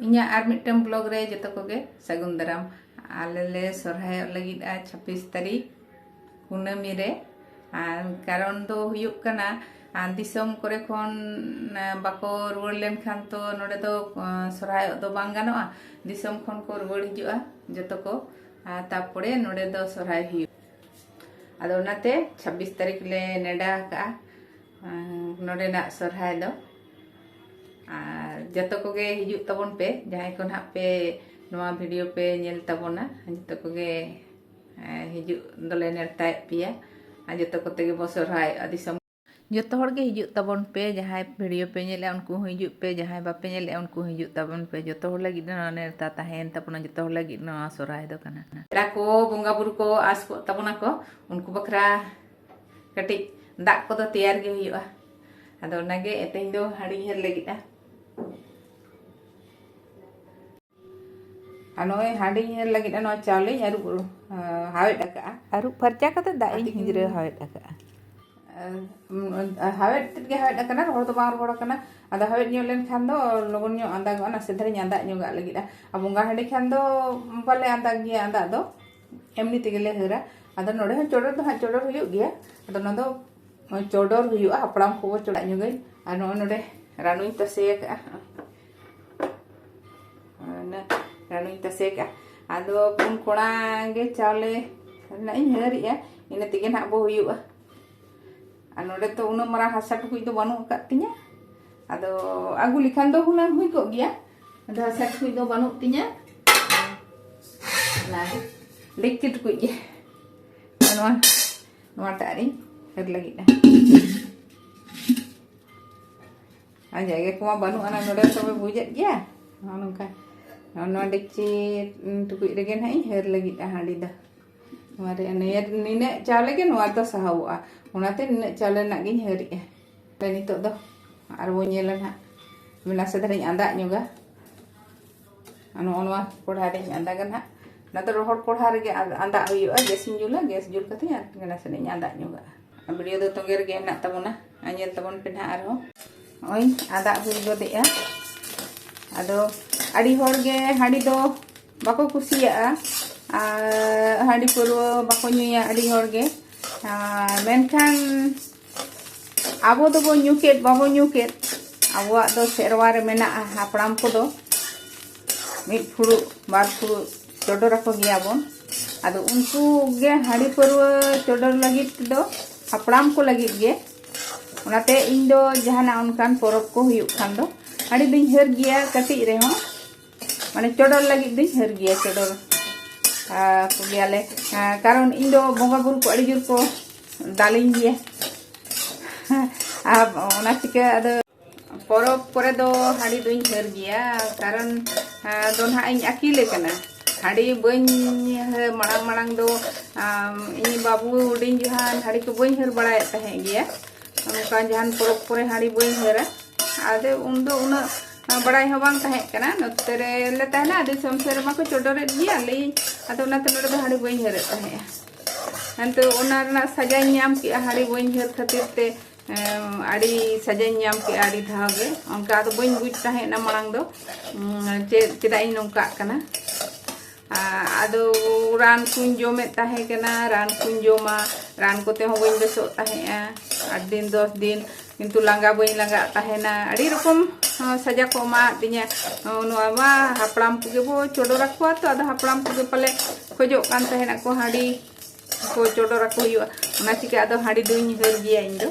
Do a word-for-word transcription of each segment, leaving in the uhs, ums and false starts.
ᱤᱧᱟᱹᱜ ᱟᱨ ᱢᱤᱫᱴᱟᱝ ᱵᱞᱚᱜ ᱨᱮ ᱡᱚᱛᱚ ᱠᱚᱜᱮ ᱥᱟᱹᱜᱩᱱ ᱫᱟᱨᱟᱢ᱾ ᱟᱞᱮ ᱞᱮ ᱥᱚᱨᱦᱟᱭᱚᱜ ᱞᱟᱹᱜᱤᱫᱼᱟ ᱪᱷᱟᱵᱵᱤᱥ ᱛᱟᱹᱨᱤᱠᱷ ᱠᱩᱱᱟᱹᱢᱤ ᱨᱮ᱾ ᱟᱨ ᱠᱟᱨᱚᱱ ᱫᱚ ᱦᱩᱭᱩᱜ ᱠᱟᱱᱟ, ᱟᱨ ᱫᱤᱥᱚᱢ ᱠᱚᱨᱮ ᱠᱷᱚᱱ, ᱟᱨ ᱵᱟᱠᱚ ᱨᱩᱣᱟᱹᱲ ᱞᱮᱱᱠᱷᱟᱱ ᱛᱚ ᱱᱚᱰᱮ ᱫᱚ, ᱟᱨ ᱥᱚᱨᱦᱟᱭᱚᱜ ᱫᱚ ᱵᱟᱝ ᱜᱟᱱᱚᱜᱼᱟ᱾ ᱫᱤᱥᱚᱢ ᱠᱷᱚᱱ ᱠᱚ ᱨᱩᱣᱟᱹᱲ ᱦᱤᱡᱩᱜᱼᱟ ᱡᱚᱛᱚ ᱠᱚ, ᱟᱨ ᱛᱟᱨᱯᱚᱨᱮ ᱱᱚᱰᱮ ᱫᱚ ᱥᱚᱨᱦᱟᱭ ᱦᱩᱭᱩᱜᱼᱟ᱾ ᱟᱫᱚ ᱚᱱᱟᱛᱮ ᱪᱷᱟᱵᱵᱤᱥ ᱛᱟᱹᱨᱤᱠᱷ ᱞᱮ ᱱᱮᱰᱟ ᱟᱠᱟᱫᱼᱟ, ᱟᱨ ᱱᱚᱰᱮᱱᱟᱜ ᱥᱚᱨᱦᱟᱭ ᱫᱚ᱾ ᱟᱨ ᱡᱚᱛᱚ ᱠᱚᱜᱮ ᱦᱤᱡᱩᱜ ᱛᱟᱵᱚᱱ ᱯᱮ, ᱡᱟᱦᱟᱸᱭ ᱠᱚ ᱱᱟᱦᱟᱜ ᱯᱮ ᱱᱚᱣᱟ ᱵᱷᱤᱰᱤᱭᱳ ᱯᱮ ᱧᱮᱞ ᱛᱟᱵᱚᱱᱟ, ᱡᱚᱛᱚ ᱠᱚᱜᱮ, ᱟᱨ ᱦᱤᱡᱩᱜ ᱫᱚᱞᱮ ᱱᱮᱨᱛᱟᱭᱮᱫ ᱯᱮᱭᱟ᱾ ᱟᱨ ᱡᱚᱛᱚ ᱠᱚᱛᱮ ᱜᱮᱵᱚ ᱥᱚᱨᱦᱟᱭᱚᱜᱼᱟ ᱫᱤᱥᱚᱢ᱾ ᱡᱚᱛᱚ ᱦᱚᱲ ᱜᱮ ᱦᱤᱡᱩᱜ ᱛᱟᱵᱚᱱ ᱯᱮ, ᱡᱟᱦᱟᱸᱭ ᱵᱷᱤᱰᱤᱭᱳ ᱯᱮ ᱧᱮᱞᱮᱫᱼᱟ ᱩᱱᱠᱩ ᱦᱚᱸ ᱦᱤᱡᱩᱜ ᱯᱮ, ᱡᱟᱦᱟᱸᱭ ᱵᱟᱯᱮ ᱧᱮᱞᱮᱫᱼᱟ ᱩᱱᱠᱩ ᱦᱚᱸ ᱦᱤᱡᱩᱜ ᱛᱟᱵᱚᱱ ᱯᱮ᱾ ᱡᱚᱛᱚ ᱦᱚᱲ ᱞᱟᱹᱜᱤᱫ ᱱᱚᱣᱟ ᱱᱮᱨᱛᱟ ᱛᱟᱦᱮᱸᱭᱮᱱ ᱛᱟᱵᱚᱱᱟ, ᱡᱚᱛᱚ ᱦᱚᱲ ᱞᱟᱹᱜᱤᱫ ᱱᱚᱣᱟ ᱥᱚᱨᱦᱟᱭ ᱫᱚ ᱠᱟᱱᱟ᱾ ᱯᱮᱲᱟ ᱠᱚ, ᱵᱚᱸᱜᱟ ᱵᱩᱨᱩ ᱠᱚ ᱟᱸᱥ ᱠᱚᱜ ᱛᱟᱵᱚᱱᱟ ᱠᱚ, ᱩᱱᱠᱩ ᱵᱟᱠᱷᱨᱟ ᱠᱟᱹᱴᱤᱡ ᱫᱟᱜ ᱠᱚᱫᱚ ᱛᱮᱭᱟᱨ ᱜᱮ ᱦᱩᱭᱩᱜᱼᱟ᱾ ᱟᱫᱚ ᱚᱱᱟᱜᱮ ᱛᱮᱦᱮᱧ ᱫᱚ ᱦᱟᱺᱰᱤᱧ ᱦᱟᱹᱨ ᱞᱟᱹᱜᱤᱫᱼᱟ᱾ ᱟᱨ ᱱᱚᱜᱼᱚᱭ ᱦᱟᱺᱰᱤᱧ ᱦᱟᱹᱨ ᱞᱟᱹᱜᱤᱫᱼᱟ, ᱱᱚᱣᱟ ᱪᱟᱣᱞᱮᱧ ᱟᱹᱨᱩᱵ, ᱟᱨ ᱦᱟᱣᱮᱫ ᱟᱠᱟᱫᱼᱟ᱾ ᱟᱹᱨᱩᱵ ᱯᱷᱟᱨᱪᱟ ᱠᱟᱛᱮ ᱫᱟᱜ ᱤᱧ ᱟᱨ ᱛᱤᱠᱤᱱ ᱦᱤᱡᱨᱟᱹ ᱦᱟᱣᱮᱫ ᱟᱠᱟᱫᱼᱟ᱾ ᱟᱨ ᱦᱟᱣᱮᱫ ᱛᱮᱫ ᱜᱮ ᱦᱟᱣᱮᱫ ᱟᱠᱟᱱᱟ, ᱨᱚᱦᱚᱲ ᱫᱚ ᱵᱟᱝ ᱨᱚᱦᱚᱲ ᱟᱠᱟᱱᱟ᱾ ᱟᱫᱚ ᱦᱟᱣᱮᱫ ᱧᱚᱜ ᱞᱮᱱᱠᱷᱟᱱ ᱫᱚ ᱞᱚᱜᱚᱱ ᱧᱚᱜ ᱟᱸᱫᱟᱜᱚᱜᱼᱟ, ᱱᱟᱥᱮ ᱫᱷᱟᱨᱟᱧ ᱟᱸᱫᱟᱜ ᱧᱚᱜᱟᱜ ᱞᱟᱹᱜᱤᱫᱼᱟ᱾ ᱟᱨ ᱵᱚᱸᱜᱟ ᱦᱟᱺᱰᱤ ᱠᱷᱟᱱ ᱫᱚ ᱵᱟᱞᱮ ᱟᱸᱫᱟᱜ ᱜᱮᱭᱟ, ᱟᱸᱫᱟᱜ ᱫᱚ ᱮᱢᱱᱤ ᱛᱮᱜᱮ ᱞᱮ ᱦᱟᱹᱨᱟ᱾ ᱟᱫᱚ ᱱᱚᱰᱮ ᱦᱚᱸ ᱪᱚᱰᱚᱨ ᱫᱚ ᱦᱟᱸᱜ ᱪᱚᱰᱚᱨ ᱦᱩᱭᱩᱜ ᱜᱮᱭᱟ᱾ ᱟᱫᱚ ᱚᱱᱟ ᱫᱚ ᱪᱚᱰᱚᱨ ᱦᱩᱭᱩᱜᱼᱟ, ᱦᱟᱯᱲᱟᱢ ᱠᱚᱠᱚ ᱪᱚᱰᱚᱨ ᱧᱚᱜᱟᱹᱧ᱾ ᱟᱨ ᱱᱚᱜᱼᱚᱭ ᱱᱚᱰᱮ ᱨᱟᱱᱩᱧ ᱛᱟᱥᱮ ᱟᱠᱟᱫᱼᱟ᱾ ᱚᱱᱟ ᱨᱟᱱᱩᱧ ᱛᱟᱥᱮ ᱟᱠᱟᱫᱼᱟ᱾ ᱟᱫᱚ ᱯᱩᱱ ᱠᱚᱲᱟ ᱜᱮ ᱪᱟᱣᱞᱮ ᱨᱮᱱᱟᱜ ᱤᱧ ᱦᱟᱹᱨᱮᱜᱼᱟ, ᱤᱱᱟᱹ ᱛᱮᱜᱮ ᱱᱟᱦᱟᱜ ᱵᱚ ᱦᱩᱭᱩᱜᱼᱟ᱾ ᱟᱨ ᱱᱚᱰᱮ ᱛᱚ ᱩᱱᱟᱹᱜ ᱢᱟᱨᱟᱝ ᱦᱟᱥᱟ ᱴᱩᱠᱩᱡ ᱫᱚ ᱵᱟᱹᱱᱩᱜ ᱟᱠᱟᱫ ᱛᱤᱧᱟᱹ᱾ ᱟᱫᱚ ᱟᱹᱜᱩ ᱞᱮᱠᱷᱟᱱ ᱫᱚ ᱦᱩᱱᱟᱹᱝ ᱦᱩᱭ ᱠᱚᱜ ᱜᱮᱭᱟ᱾ ᱟᱫᱚ ᱦᱟᱥᱟ ᱴᱩᱠᱩᱡ ᱫᱚ ᱵᱟᱹᱱᱩᱜ ᱛᱤᱧᱟᱹ᱾ ᱚᱱᱟ ᱰᱮᱠᱪᱤ ᱴᱩᱠᱩᱡ ᱜᱮ᱾ ᱱᱚᱣᱟ, ᱱᱚᱣᱟᱴᱟᱜ ᱨᱤᱧ ᱦᱟᱹᱨ ᱞᱟᱹᱜᱤᱫᱼᱟ᱾ ᱟᱨ ᱡᱟᱭᱜᱟ ᱠᱚᱢᱟ ᱵᱟᱹᱱᱩᱜ ᱟᱱᱟ ᱱᱚᱰᱮ, ᱛᱚᱵᱮ ᱵᱩᱡᱮᱫ ᱜᱮᱭᱟ᱾ ᱱᱚᱜᱼᱚ ᱱᱚᱝᱠᱟ, ᱱᱚᱜᱼᱚ ᱱᱚᱣᱟ ᱰᱮᱠᱪᱤ ᱴᱩᱠᱩᱡ ᱨᱮᱜᱮ ᱱᱟᱦᱟᱜ ᱤᱧ ᱦᱟᱹᱨ ᱞᱟᱹᱜᱤᱫᱼᱟ ᱦᱟᱺᱰᱤ ᱫᱚ᱾ ᱱᱚᱣᱟ ᱨᱮ ᱱᱤᱭᱟᱹ, ᱱᱤᱱᱟᱹᱜ ᱪᱟᱣᱞᱮ ᱜᱮ ᱱᱚᱣᱟ ᱫᱚ ᱥᱟᱦᱟᱣᱚᱜᱼᱟ, ᱚᱱᱟᱛᱮ ᱱᱤᱱᱟᱹᱜ ᱪᱟᱣᱞᱮ ᱨᱮᱱᱟᱜ ᱜᱤᱧ ᱦᱟᱹᱨᱮᱜᱼᱟ᱾ ᱱᱤᱛᱚᱜ ᱫᱚ ᱟᱨ ᱵᱚᱱ ᱧᱮᱞᱟ ᱱᱟᱦᱟᱜ, ᱱᱟᱥᱮ ᱫᱷᱟᱨᱟᱧ ᱟᱸᱫᱟᱜ ᱧᱚᱜᱟ᱾ ᱟᱨ ᱱᱚᱜᱼᱚ ᱱᱚᱣᱟ ᱠᱚᱲᱦᱟ ᱨᱤᱧ ᱟᱸᱫᱟᱜᱟ ᱱᱟᱦᱟᱜ᱾ ᱚᱱᱟ ᱫᱚ ᱨᱚᱦᱚᱲ ᱠᱚᱲᱦᱟ ᱨᱮᱜᱮ ᱟᱸᱫ-, ᱟᱸᱫᱟᱜ ᱦᱩᱭᱩᱜᱼᱟ᱾ ᱜᱮᱥ ᱤᱧ ᱡᱩᱞᱟ, ᱜᱮᱥ ᱡᱩᱞ ᱠᱟᱛᱮ ᱟᱨ ᱱᱟᱥᱮᱱᱟᱜ ᱤᱧ ᱟᱸᱫᱟᱜ ᱧᱚᱜᱟ᱾ ᱵᱷᱤᱰᱤᱭᱳ ᱫᱚ ᱛᱚᱸᱜᱮ ᱨᱮᱜᱮ ᱦᱮᱱᱟᱜ ᱛᱟᱵᱚᱱᱟ, ᱟᱨ ᱧᱮᱞ ᱛᱟᱵᱚᱱ ᱯᱮ ᱱᱟᱦᱟᱜ ᱟᱨᱦᱚᱸ᱾ ᱱᱚᱜᱼᱚᱭ ᱟᱸᱫᱟᱜ ᱦᱩᱭ ᱜᱚᱫᱮᱜᱼᱟ᱾ ᱟᱫᱚ ᱟᱹᱰᱤ ᱦᱚᱲ ᱜᱮ ᱦᱟᱺᱰᱤ ᱫᱚ ᱵᱟᱠᱚ ᱠᱩᱥᱤᱭᱟᱜᱼᱟ, ᱟᱨ ᱦᱟᱺᱰᱤ ᱯᱟᱹᱨᱣᱟᱹ ᱵᱟᱠᱚ ᱧᱩᱭᱟ ᱟᱹᱰᱤ ᱦᱚᱲ ᱜᱮ᱾ ᱟᱨ ᱢᱮᱱᱠᱷᱟᱱ ᱟᱵᱚ ᱫᱚᱵᱚ ᱧᱩ ᱠᱮᱫ ᱵᱟᱵᱚ ᱧᱩ ᱠᱮᱫ, ᱟᱵᱚᱣᱟᱜ ᱫᱚ ᱥᱮᱨᱣᱟ ᱨᱮ ᱢᱮᱱᱟᱜᱼᱟ, ᱦᱟᱯᱲᱟᱢ ᱠᱚᱫᱚ ᱢᱤᱫ ᱯᱷᱩᱲᱩᱜ ᱵᱟᱨ ᱯᱷᱩᱲᱩᱜ ᱪᱚᱰᱚᱨ ᱟᱠᱚ ᱜᱮᱭᱟ ᱵᱚᱱ᱾ ᱟᱫᱚ ᱩᱱᱠᱩ ᱜᱮ ᱦᱟᱺᱰᱤ ᱯᱟᱹᱨᱣᱟᱹ ᱪᱚᱰᱚᱨ ᱞᱟᱹᱜᱤᱫ ᱫᱚ ᱦᱟᱯᱲᱟᱢ ᱠᱚ ᱞᱟᱹᱜᱤᱫ ᱜᱮ᱾ ᱚᱱᱟᱛᱮ ᱤᱧ ᱫᱚ ᱡᱟᱦᱟᱱᱟᱜ ᱚᱱᱠᱟᱱ ᱯᱚᱨᱚᱵᱽ ᱠᱚ ᱦᱩᱭᱩᱜ ᱠᱷᱟᱱ ᱫᱚ ᱦᱟᱺᱰᱤ ᱫᱚᱧ ᱦᱟᱹᱨ ᱜᱮᱭᱟ ᱠᱟᱹᱴᱤᱡ ᱨᱮᱦᱚᱸ, ᱢᱟᱱᱮ ᱪᱚᱰᱚᱨ ᱞᱟᱹᱜᱤᱫ ᱫᱚᱧ ᱦᱟᱹᱨ ᱜᱮᱭᱟ, ᱪᱚᱰᱚᱨ ᱟᱠᱚ ᱜᱮᱭᱟᱞᱮ᱾ ᱠᱟᱨᱚᱱ ᱤᱧ ᱫᱚ ᱵᱚᱸᱜᱟ ᱵᱩᱨᱩ ᱠᱚ ᱟᱹᱰᱤ ᱡᱳᱨ ᱠᱚ ᱫᱟᱞᱤᱧ ᱜᱮᱭᱟ᱾ ᱟᱨ ᱚᱱᱟ ᱪᱤᱠᱟᱹ ᱟᱫᱚ ᱯᱚᱨᱚᱵᱽ ᱠᱚᱨᱮ ᱫᱚ ᱦᱟᱺᱰᱤ ᱫᱚᱧ ᱦᱟᱹᱨ ᱜᱮᱭᱟ, ᱠᱟᱨᱚᱱ ᱫᱚ ᱱᱟᱦᱟᱜ ᱤᱧ ᱟᱹᱠᱤᱞ ᱟᱠᱟᱱᱟ᱾ ᱦᱟᱺᱰᱤ ᱵᱟᱹᱧ ᱦᱟᱹ- ᱢᱟᱲᱟᱝ ᱢᱟᱲᱟᱝ ᱫᱚ ᱟᱢ, ᱤᱧ ᱵᱟᱹᱵᱩ ᱦᱩᱰᱤᱧ ᱡᱚᱦᱟᱱ ᱦᱟᱺᱰᱤ ᱠᱚ ᱵᱟᱹᱧ ᱦᱟᱹᱨ ᱵᱟᱲᱟᱭᱮᱫ ᱛᱟᱦᱮᱸᱫ ᱜᱮᱭᱟ᱾ ᱚᱱᱠᱟ ᱡᱟᱦᱟᱱ ᱯᱚᱨᱚᱵᱽ ᱠᱚᱨᱮ ᱦᱟᱺᱰᱤ ᱵᱟᱹᱧ ᱦᱟᱹᱨᱟ᱾ ᱟᱫᱚ ᱩᱱᱫᱚ ᱩᱱᱟᱹᱜ ᱵᱟᱲᱟᱭ ᱦᱚᱸ ᱵᱟᱝ ᱛᱟᱦᱮᱸ ᱠᱟᱱᱟ, ᱱᱚᱛᱮ ᱨᱮᱞᱮ ᱛᱟᱦᱮᱱᱟ, ᱫᱤᱥᱚᱢ ᱥᱮᱫ ᱨᱮᱢᱟ ᱠᱚ ᱪᱚᱰᱚᱨᱮᱫ ᱜᱮᱭᱟ, ᱞᱟᱹᱭᱟᱹᱧ᱾ ᱟᱫᱚ ᱚᱱᱟᱛᱮ ᱱᱚᱰᱮ ᱫᱚ ᱦᱟᱺᱰᱤ ᱵᱟᱹᱧ ᱦᱟᱹᱨᱮᱫ ᱛᱟᱦᱮᱸᱫᱼᱟ᱾ ᱮᱱᱛᱮ ᱚᱱᱟ ᱨᱮᱱᱟᱜ ᱥᱟᱡᱟᱧ ᱧᱟᱢ ᱠᱮᱜᱼᱟ, ᱦᱟᱺᱰᱤ ᱵᱟᱹᱧ ᱦᱟᱹᱨ ᱠᱷᱟᱹᱛᱤᱨ ᱛᱮ᱾ ᱮᱢ, ᱟᱹᱰᱤ ᱥᱟᱡᱟᱧ ᱧᱟᱢ ᱠᱮᱜᱼᱟ ᱟᱹᱰᱤ ᱫᱷᱟᱣ ᱜᱮ᱾ ᱚᱱᱠᱟ ᱟᱫᱚ ᱵᱟᱹᱧ ᱵᱩᱡᱽ ᱛᱟᱦᱮᱸᱫ ᱢᱟᱲᱟᱝ ᱫᱚ, ᱩᱢ, ᱪᱮᱫ, ᱪᱮᱫᱟᱜ ᱤᱧ ᱱᱚᱝᱠᱟᱜ ᱠᱟᱱᱟ᱾ ᱟ, ᱟᱫᱚ ᱨᱟᱱ ᱠᱚᱧ ᱡᱚᱢᱮᱫ ᱛᱟᱦᱮᱸ ᱠᱟᱱᱟ, ᱨᱟᱱ ᱠᱚᱧ ᱡᱚᱢᱟ, ᱨᱟᱱ ᱠᱚᱛᱮ ᱦᱚᱸ ᱵᱟᱹᱧ ᱵᱮᱥᱚᱜ ᱛᱟᱦᱮᱸᱫᱼᱟ᱾ ᱟᱴ ᱫᱤᱱ ᱫᱚᱥ ᱫᱤᱱ, ᱠᱤᱱᱛᱩ ᱞᱟᱸᱜᱟ ᱵᱟᱹᱧ ᱞᱟᱸᱜᱟᱜ ᱛᱟᱦᱮᱱᱟ᱾ ᱟᱹᱰᱤ ᱨᱚᱠᱚᱢ ᱟ, ᱥᱟᱡᱟ ᱠᱚ ᱮᱢᱟᱣᱟᱫᱤᱧᱟ᱾ ᱟ, ᱱᱚᱣᱟ ᱢᱟ ᱦᱟᱯᱲᱟᱢ ᱠᱚᱜᱮ ᱵᱚ ᱪᱚᱰᱚᱨ ᱟᱠᱚᱣᱟ ᱛᱚ, ᱟᱫᱚ ᱦᱟᱯᱲᱟᱢ ᱠᱚᱜᱮ ᱯᱟᱞᱮ ᱠᱷᱚᱡᱚᱜ ᱠᱟᱱ ᱛᱟᱦᱮᱱᱟᱠᱚ ᱦᱟᱺᱰᱤ ᱠᱚ ᱪᱚᱰᱚᱨ ᱟᱠᱚ ᱦᱩᱭᱩᱜᱼᱟ᱾ ᱚᱱᱟ ᱪᱤᱠᱟᱹ ᱟᱫᱚ ᱦᱟᱺᱰᱤ ᱫᱚᱧ ᱦᱟᱹᱨ ᱜᱮᱭᱟ ᱤᱧ ᱫᱚ᱾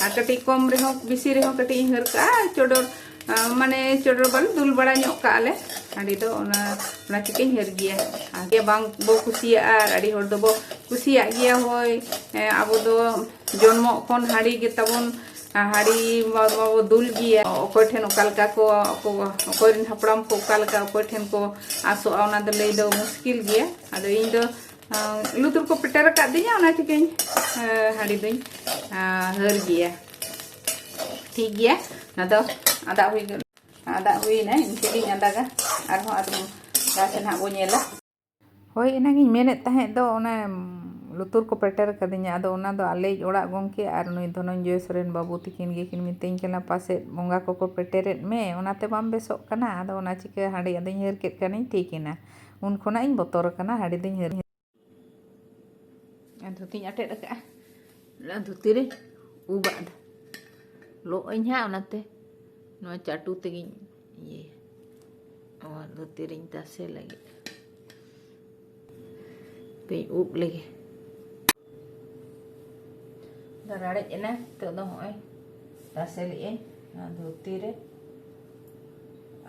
ᱟᱨ ᱠᱟᱹᱴᱤᱡ ᱠᱚᱢ ᱨᱮᱦᱚᱸ ᱵᱮᱥᱤ ᱨᱮᱦᱚᱸ ᱠᱟᱹᱴᱤᱡ ᱤᱧ ᱦᱟᱹᱨ ᱠᱟᱜᱼᱟ, ᱪᱚᱰᱚᱨ, ᱟ, ᱢᱟᱱᱮ ᱪᱚᱰᱚᱨ ᱵᱟᱞᱮ ᱫᱩᱞ ᱵᱟᱲᱟ ᱧᱚᱜ ᱠᱟᱜᱼᱟ ᱞᱮ ᱦᱟᱺᱰᱤ ᱫᱚ, ᱚᱱᱟ, ᱚᱱᱟ ᱪᱤᱠᱟᱹᱧ ᱦᱟᱹᱨ ᱜᱮᱭᱟ᱾ ᱟᱨ ᱡᱮ ᱵᱟᱝ ᱵᱚ ᱠᱩᱥᱤᱭᱟᱜᱼᱟ, ᱟᱨ ᱟᱹᱰᱤ ᱦᱚᱲ ᱫᱚᱵᱚ ᱠᱩᱥᱤᱭᱟᱜ ᱜᱮᱭᱟ᱾ ᱦᱳᱭ, ᱮ, ᱟᱵᱚ ᱫᱚ ᱡᱚᱱᱢᱚᱜ ᱠᱷᱚᱱ ᱦᱟᱺᱰᱤ ᱜᱮᱛᱟᱵᱚᱱ, ᱟ, ᱦᱟᱺᱰᱤ ᱢᱟ, ᱢᱟᱵᱚ ᱫᱩᱞ ᱜᱮᱭᱟ᱾ ᱚᱠᱚᱭ ᱴᱷᱮᱱ ᱚᱠᱟ ᱞᱮᱠᱟ ᱠᱚ, ᱚᱠᱚ-, ᱚᱠᱚᱭ ᱨᱮᱱ ᱦᱟᱯᱲᱟᱢ ᱠᱚ ᱚᱠᱟ ᱞᱮᱠᱟ ᱚᱠᱚᱭ ᱴᱷᱮᱱ ᱠᱚ ᱟᱥᱚᱜᱼᱟ, ᱚᱱᱟ ᱫᱚ ᱞᱟᱹᱭ ᱫᱚ ᱢᱩᱥᱠᱤᱞ ᱜᱮᱭᱟ᱾ ᱟᱫᱚ ᱤᱧ ᱫᱚ ᱟᱸ, ᱞᱩᱛᱩᱨ ᱠᱚ ᱯᱮᱴᱮᱨ ᱟᱠᱟᱫ ᱫᱤᱧᱟ, ᱚᱱᱟ ᱪᱤᱠᱟᱹᱧ, ᱟᱸ, ᱦᱟᱺᱰᱤ ᱫᱩᱧ, ᱟᱸ, ᱦᱟᱹᱨ ᱜᱮᱭᱟ᱾ ᱴᱷᱤᱠ ᱜᱮᱭᱟ, ᱚᱱᱟ ᱫᱚ ᱟᱫᱟᱜ ᱦᱩᱭ, ᱟᱫᱟᱜ ᱦᱩᱭᱱᱟ, ᱤᱱᱠᱟᱹ ᱜᱤᱧ ᱟᱫᱟᱜᱟ᱾ ᱟᱨᱦᱚᱸ ᱟᱫᱚ ᱡᱟᱦᱟᱸ ᱥᱮᱫ ᱦᱟᱸᱜ ᱵᱚᱱ ᱧᱮᱞᱟ᱾ ᱦᱳᱭ, ᱮᱱᱟᱝᱤᱧ ᱢᱮᱱᱮᱫ ᱛᱟᱦᱮᱸᱫ ᱫᱚ, ᱚᱱᱮ ᱞᱩᱛᱩᱨ ᱠᱚ ᱯᱮᱴᱮᱨ ᱠᱟᱫᱤᱧᱟ᱾ ᱟᱫᱚ ᱚᱱᱟ ᱫᱚ ᱟᱞᱮᱭᱤᱡ ᱚᱲᱟᱜ ᱜᱚᱢᱠᱮ ᱟᱨ ᱱᱩᱭ ᱫᱷᱚᱱᱚᱱᱡᱚᱭ ᱥᱚᱨᱮᱱ ᱵᱟᱹᱵᱩ ᱛᱤᱠᱤᱱ ᱜᱮᱠᱤᱱ ᱢᱤᱛᱟᱹᱧ ᱠᱟᱱᱟ, "ᱯᱟᱥᱮᱫ ᱵᱚᱸᱜᱟ ᱠᱚᱠᱚ ᱯᱮᱴᱮᱨᱮᱫ ᱢᱮ, ᱚᱱᱟᱛᱮ ᱵᱟᱢ ᱵᱮᱥᱚᱜ ᱠᱟᱱᱟ?" ᱟᱫᱚ ᱚᱱᱟ ᱪᱤᱠᱟᱹ ᱦᱟᱺᱰᱤ ᱟᱫᱚᱧ ᱦᱟᱹᱨ ᱠᱮᱫ ᱠᱷᱟᱱᱤᱧ ᱴᱷᱤᱠ ᱮᱱᱟ᱾ ᱩᱱ ᱠᱷᱚᱱᱟᱜ ᱤᱧ ᱵᱚᱛᱚᱨ ᱟᱠᱟᱱᱟ, ᱦᱟᱺᱰᱤ ᱫᱚᱧ ᱦᱟᱹᱨ᱾ ᱟᱨ ᱫᱷᱩᱛᱤᱧ ᱟᱴᱮᱫ ᱟᱠᱟᱫᱼᱟ, ᱚᱱᱟ ᱫᱷᱩᱛᱤ ᱨᱮ ᱩᱵ ᱟᱜ ᱫᱟ᱾ ᱞᱚᱜ ᱟᱹᱧ ᱦᱟᱸᱜ, ᱚᱱᱟᱛᱮ ᱱᱚᱣᱟ ᱪᱟᱹᱴᱩ ᱛᱮᱜᱮᱧ ᱤᱭᱟᱹᱭᱟ᱾ ᱱᱚᱣᱟ ᱫᱷᱩᱛᱤ ᱨᱤᱧ ᱛᱟᱥᱮ ᱞᱟᱹᱜᱤᱫ᱾ ᱛᱮᱧ ᱩᱵ ᱞᱮᱜᱮ᱾ ᱫᱚ ᱨᱟᱲᱮᱡ ᱮᱱᱟ᱾ ᱱᱤᱛᱚᱜ ᱫᱚ ᱦᱚᱸᱜᱼᱚᱭ ᱛᱟᱥᱮ ᱞᱮᱜ ᱟᱹᱧ ᱱᱚᱣᱟ ᱫᱷᱩᱛᱤ ᱨᱮ᱾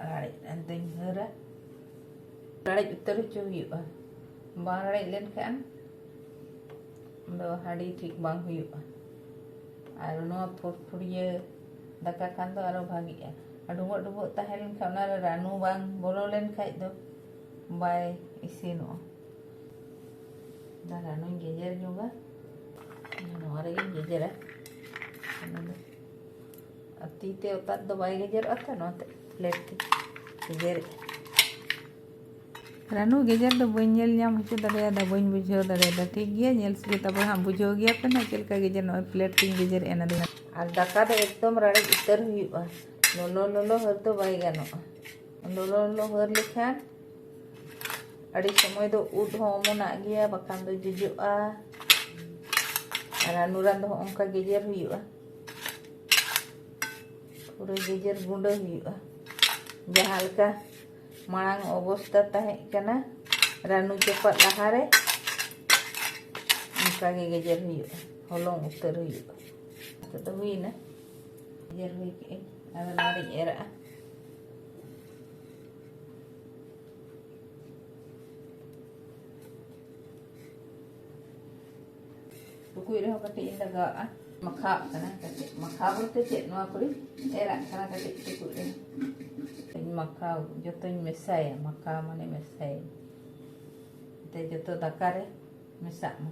ᱨᱟᱲᱮᱡ ᱮᱱ ᱫᱚᱧ ᱦᱟᱹᱨᱟ᱾ ᱨᱟᱲᱮᱡ ᱩᱛᱟᱹᱨ ᱦᱚᱪᱚ ᱦᱩᱭᱩᱜᱼᱟ᱾ ᱵᱟᱝ ᱨᱟᱲᱮᱡ ᱞᱮᱱᱠᱷᱟᱱ ᱫᱚ ᱦᱟᱺᱰᱤ ᱴᱷᱤᱠ ᱵᱟᱝ ᱦᱩᱭᱩᱜᱼᱟ᱾ ᱟᱨ ᱱᱚᱣᱟ ᱯᱷᱩᱨᱯᱷᱩᱨᱤᱭᱟᱹ ᱫᱟᱠᱟ ᱠᱷᱟᱱ ᱫᱚ ᱟᱨᱚ ᱵᱷᱟᱜᱤᱜᱼᱟ᱾ ᱟᱨ ᱰᱩᱸᱵᱩᱜ ᱰᱩᱸᱵᱩᱜ ᱛᱟᱦᱮᱸ ᱞᱮᱱᱠᱷᱟᱱ ᱚᱱᱟᱨᱮ ᱨᱟᱹᱱᱩ ᱵᱟᱝ ᱵᱚᱞᱚ ᱞᱮᱱᱠᱷᱟᱡ ᱫᱚ ᱵᱟᱭ ᱤᱥᱤᱱᱚᱜᱼᱟ᱾ ᱫᱟ ᱨᱟᱹᱱᱩᱧ ᱜᱮᱡᱮᱨ ᱧᱚᱜᱟ᱾ ᱱᱚᱣᱟ ᱨᱮᱜᱮᱧ ᱜᱮᱡᱮᱨᱟ᱾ ᱚᱱᱟ ᱫᱚ ᱟᱨ ᱛᱤ ᱛᱮ ᱚᱛᱟᱫ ᱫᱚ ᱵᱟᱭ ᱜᱮᱡᱮᱨᱚᱜᱼᱟ ᱛᱚ, ᱱᱚᱣᱟᱛᱮ ᱯᱞᱮᱴ ᱛᱮ ᱜᱮᱡᱮᱨᱮᱜᱼᱟ᱾ ᱨᱟᱹᱱᱩ ᱜᱮᱡᱮᱨ ᱫᱚ ᱵᱟᱹᱧ ᱧᱮᱞ ᱧᱟᱢ ᱦᱚᱪᱚ ᱫᱟᱲᱮᱭᱟᱫᱟ, ᱵᱟᱹᱧ ᱵᱩᱡᱷᱟᱹᱣ ᱫᱟᱲᱮᱭᱟᱫᱟ᱾ ᱴᱷᱤᱠ ᱜᱮᱭᱟ, ᱧᱮᱞ ᱥᱟᱹᱛ ᱟᱵᱚᱱ ᱦᱟᱸᱜ, ᱵᱩᱡᱷᱟᱹᱣ ᱜᱮᱭᱟ ᱯᱮ ᱱᱟᱜ ᱪᱮᱫ ᱞᱮᱠᱟ ᱜᱮᱡᱮᱨ᱾ ᱱᱚᱜᱼᱚᱭ ᱯᱞᱮᱴ ᱛᱤᱧ ᱜᱮᱡᱮᱨᱮᱜᱼᱟ ᱱᱟᱫᱩ᱾ ᱟᱨ ᱫᱟᱠᱟ ᱫᱚ ᱮᱠᱫᱚᱢ ᱨᱟᱲᱮᱡ ᱩᱛᱟᱹᱨ ᱦᱩᱭᱩᱜᱼᱟ, ᱞᱚᱞᱚ ᱞᱚᱞᱚ ᱦᱟᱹᱨ ᱫᱚ ᱵᱟᱭ ᱜᱟᱱᱚᱜᱼᱟ᱾ ᱞᱚᱞᱚ ᱞᱚᱞᱚ ᱦᱟᱹᱨ ᱞᱮᱠᱷᱟᱱ ᱟᱹᱰᱤ ᱥᱚᱢᱚᱭ ᱫᱚ ᱩᱫ ᱦᱚᱸ ᱚᱢᱚᱱᱟᱜ ᱜᱮᱭᱟ, ᱵᱟᱠᱷᱟᱱ ᱫᱚ ᱡᱚᱡᱚᱜᱼᱟ᱾ ᱟᱨ ᱨᱟᱹᱱᱩ ᱨᱟᱱ ᱫᱚ ᱦᱚᱸᱜᱼᱚ ᱱᱚᱝᱠᱟ ᱜᱮᱡᱮᱨ ᱦᱩᱭᱩᱜᱼᱟ, ᱯᱩᱨᱟᱹ ᱜᱮᱡᱮᱨ ᱜᱩᱸᱰᱟᱹ ᱦᱩᱭᱩᱜᱼᱟ᱾ ᱡᱟᱦᱟᱸ ᱞᱮᱠᱟ ᱢᱟᱲᱟᱝ ᱚᱵᱚᱥᱛᱟ ᱛᱟᱦᱮᱸ ᱠᱟᱱᱟ ᱨᱟᱹᱱᱩ ᱪᱟᱯᱟᱫ ᱞᱟᱦᱟᱨᱮ, ᱚᱱᱠᱟ ᱜᱮ ᱜᱮᱡᱮᱨ ᱦᱩᱭᱩᱜᱼᱟ, ᱦᱚᱞᱚᱝ ᱩᱛᱟᱹᱨ ᱦᱩᱭᱩᱜᱼᱟ᱾ ᱱᱤᱛᱚᱜ ᱫᱚ ᱦᱩᱭᱱᱟ, ᱜᱮᱡᱮᱨ ᱦᱩᱭ ᱠᱮᱜᱼᱟᱹᱧ᱾ ᱟᱫᱚ ᱱᱚᱣᱟ ᱨᱤᱧ ᱮᱨᱟᱜᱼᱟ᱾ ᱴᱩᱠᱩᱡ ᱨᱮᱦᱚᱸ ᱠᱟᱹᱴᱤᱡ ᱤᱧ ᱞᱟᱜᱟᱣᱟᱜᱼᱟ᱾ ᱢᱟᱠᱷᱟᱣᱟᱜ ᱠᱟᱱᱟ ᱠᱟᱹᱴᱤᱡ, ᱢᱟᱠᱷᱟᱣ ᱵᱚᱞᱛᱮ ᱪᱮᱫ, ᱱᱚᱣᱟ ᱠᱚᱨᱮᱧ ᱮᱨᱟᱜ ᱠᱟᱱᱟ ᱠᱟᱹᱴᱤᱡ ᱴᱩᱠᱩᱡ ᱨᱮ᱾ ᱤᱧ ᱢᱟᱠᱷᱟᱣ ᱡᱚᱛᱚᱧ ᱢᱮᱥᱟᱭᱟ, ᱢᱟᱠᱷᱟᱣ ᱢᱟᱱᱮ ᱢᱮᱥᱟᱭᱟ᱾ ᱛᱮ ᱡᱚᱛᱚ ᱫᱟᱠᱟ ᱨᱮ ᱢᱮᱥᱟᱜ ᱢᱟ᱾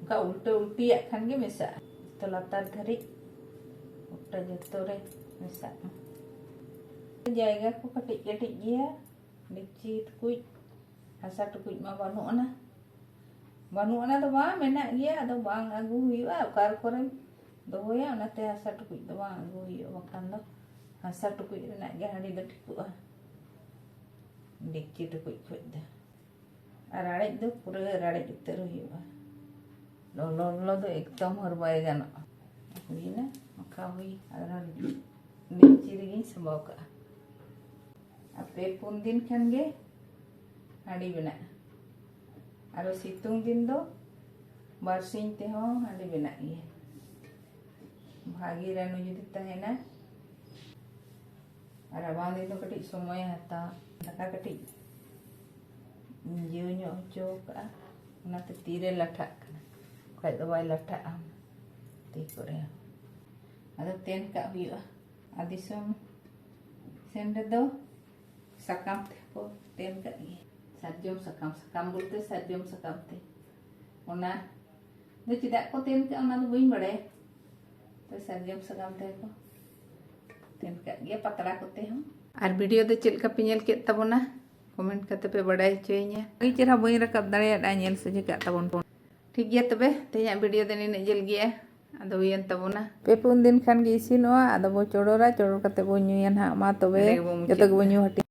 ᱚᱱᱠᱟ ᱩᱞᱴᱟᱹ ᱩᱞᱴᱤᱭᱟᱜ ᱠᱷᱟᱱ ᱜᱮ ᱢᱮᱥᱟᱜᱼᱟ᱾ ᱡᱚᱛᱚ ᱞᱟᱛᱟᱨ ᱫᱷᱟᱹᱨᱤᱡ ᱜᱚᱴᱟ ᱡᱚᱛᱚ ᱨᱮ ᱢᱮᱥᱟᱜ ᱢᱟ᱾ ᱡᱟᱭᱜᱟ ᱠᱚ ᱠᱟᱹᱴᱤᱡ ᱠᱟᱹᱴᱤᱡ ᱜᱮᱭᱟ, ᱰᱮᱠᱪᱤ ᱴᱩᱠᱩᱡ, ᱦᱟᱥᱟ ᱴᱩᱠᱩᱡ ᱢᱟ ᱵᱟᱹᱱᱩᱜ ᱟᱱᱟ᱾ ᱵᱟᱹᱱᱩᱜ ᱟᱱᱟ ᱫᱚ ᱵᱟᱝ, ᱢᱮᱱᱟᱜ ᱜᱮᱭᱟ, ᱟᱫᱚ ᱵᱟᱝ ᱟᱹᱜᱩ ᱦᱩᱭᱩᱜᱼᱟ᱾ ᱚᱠᱟ ᱠᱚᱨᱮᱢ ᱫᱚᱦᱚᱭᱟ? ᱚᱱᱟᱛᱮ ᱦᱟᱥᱟ ᱴᱩᱠᱩᱡ ᱫᱚ ᱵᱟᱝ ᱟᱹᱜᱩ ᱦᱩᱭᱩᱜᱼᱟ, ᱵᱟᱠᱷᱟᱱ ᱫᱚ ᱦᱟᱥᱟ ᱴᱩᱠᱩᱡ ᱨᱮᱱᱟᱜ ᱜᱮ ᱦᱟᱺᱰᱤ ᱫᱚ ᱴᱷᱤᱠᱚᱜᱼᱟ᱾ ᱰᱮᱠᱪᱤ ᱴᱩᱠᱩᱡ ᱠᱷᱚᱡ ᱫᱚ᱾ ᱟᱨ ᱨᱟᱲᱮᱡ ᱫᱚ ᱯᱩᱨᱟᱹ ᱨᱟᱲᱮᱡ ᱩᱛᱟᱹᱨ ᱦᱩᱭᱩᱜᱼᱟ᱾ ᱞᱚᱞᱚ ᱞᱚᱞᱚ ᱫᱚ ᱮᱠᱫᱚᱢ ᱦᱚᱨ ᱵᱟᱭ ᱜᱟᱱᱚᱜᱼᱟ᱾ ᱦᱩᱭᱱᱟ, ᱢᱟᱠᱷᱟᱣ ᱦᱩᱭ᱾ ᱟᱨ ᱰᱮᱠᱪᱤ ᱨᱮᱜᱮᱧ ᱥᱟᱸᱵᱟᱣ ᱠᱟᱜᱼᱟ᱾ ᱟᱨ ᱯᱮ ᱯᱩᱱ ᱫᱤᱱ ᱠᱷᱟᱱ ᱜᱮ ᱦᱟᱺᱰᱤ ᱵᱮᱱᱟᱜᱼᱟ᱾ ᱟᱨᱚ ᱥᱤᱛᱩᱝ ᱫᱤᱱ ᱫᱚ ᱵᱟᱨᱥᱤᱧ ᱛᱮᱦᱚᱸ ᱦᱟᱺᱰᱤ ᱵᱮᱱᱟᱜ ᱜᱮᱭᱟ, ᱵᱷᱟᱜᱮ ᱨᱟᱹᱱᱩ ᱡᱩᱫᱤ ᱛᱟᱦᱮᱱᱟ᱾ ᱟᱨ ᱨᱟᱵᱟᱝ ᱫᱤᱱ ᱫᱚ ᱠᱟᱹᱴᱤᱡ ᱥᱚᱢᱚᱭᱮ ᱦᱟᱛᱟᱣᱟ᱾ ᱫᱟᱠᱟ ᱠᱟᱹᱴᱤᱡ ᱤᱭᱟᱹ ᱧᱚᱜ ᱦᱚᱪᱚ ᱠᱟᱜᱼᱟ, ᱚᱱᱟᱛᱮ ᱛᱤᱨᱮ ᱞᱟᱴᱷᱟᱜ ᱠᱟᱱᱟ, ᱵᱟᱠᱷᱟᱡ ᱫᱚ ᱵᱟᱭ ᱞᱟᱴᱷᱟᱜᱼᱟ ᱛᱤ ᱠᱚᱨᱮ ᱦᱚᱸ᱾ ᱟᱫᱚ ᱛᱮᱱ ᱠᱟᱜ ᱦᱩᱭᱩᱜᱼᱟ᱾ ᱟᱨ ᱫᱤᱥᱚᱢ ᱥᱮᱱ ᱨᱮᱫᱚ ᱥᱟᱠᱟᱢ ᱛᱮᱠᱚ ᱛᱮᱱ ᱠᱟᱜ ᱜᱮᱭᱟ᱾ ᱥᱟᱨᱡᱚᱢ ᱥᱟᱠᱟᱢ, ᱥᱟᱠᱟᱢ ᱵᱚᱞᱛᱮ ᱥᱟᱨᱡᱚᱢ ᱥᱟᱠᱟᱢ ᱛᱮ᱾ ᱚᱱᱟ ᱫᱚ ᱪᱮᱫᱟᱜ ᱠᱚ ᱛᱮᱱ ᱠᱟᱜᱼᱟ, ᱚᱱᱟ ᱫᱚ ᱵᱟᱹᱧ ᱵᱟᱲᱟᱭᱟ᱾ ᱛᱚ, ᱥᱟᱨᱡᱚᱢ ᱥᱟᱠᱟᱢ ᱛᱮᱠᱚ ᱛᱮᱱ ᱠᱟᱜ ᱜᱮᱭᱟ, ᱯᱟᱛᱲᱟ ᱠᱚᱛᱮ ᱦᱚᱸ᱾ ᱟᱨ ᱵᱷᱤᱰᱤᱭᱳ ᱫᱚ ᱪᱮᱫ ᱞᱮᱠᱟ ᱯᱮ ᱧᱮᱞ ᱠᱮᱫ ᱛᱟᱵᱚᱱᱟ, ᱠᱚᱢᱮᱱᱴ ᱠᱟᱛᱮ ᱯᱮ ᱵᱟᱲᱟᱭ ᱦᱚᱪᱚᱭᱤᱧᱟ᱾ ᱟᱹᱰᱤ ᱪᱮᱦᱨᱟ ᱵᱟᱹᱧ ᱨᱟᱠᱟᱵ ᱫᱟᱲᱮᱭᱟᱫᱟ, ᱧᱮᱞ ᱥᱚᱡᱷᱮ ᱠᱟᱜ ᱛᱟᱵᱚᱱ ᱯᱮ᱾ ᱴᱷᱤᱠ ᱜᱮᱭᱟ, ᱛᱚᱵᱮ ᱛᱮᱦᱮᱧᱟᱜ ᱵᱷᱤᱰᱤᱭᱳ ᱫᱚ ᱱᱤᱱᱟᱹᱜ ᱡᱷᱟᱹᱞ ᱜᱮᱭᱟ, ᱟᱫᱚ ᱦᱩᱭᱮᱱ ᱛᱟᱵᱚᱱᱟ᱾ ᱯᱮ ᱯᱩᱱ ᱫᱤᱱ ᱠᱷᱟᱱ ᱜᱮ ᱤᱥᱤᱱᱚᱜᱼᱟ, ᱟᱫᱚ ᱵᱚ ᱪᱚᱰᱚᱨᱟ, ᱪᱚᱰᱚᱨ ᱠᱟᱛᱮ ᱵᱚ ᱧᱩᱭᱟ ᱱᱟᱦᱟᱜ᱾ ᱢᱟ ᱛᱚᱵᱮ, ᱱᱚᱰᱮ ᱜᱮᱵᱚ ᱢᱩᱪᱟᱹᱫ ᱡᱚᱛᱚ ᱜᱮᱵᱚ ᱮᱫᱟ᱾ ᱧᱩ ᱦᱟᱹᱴᱤᱧ᱾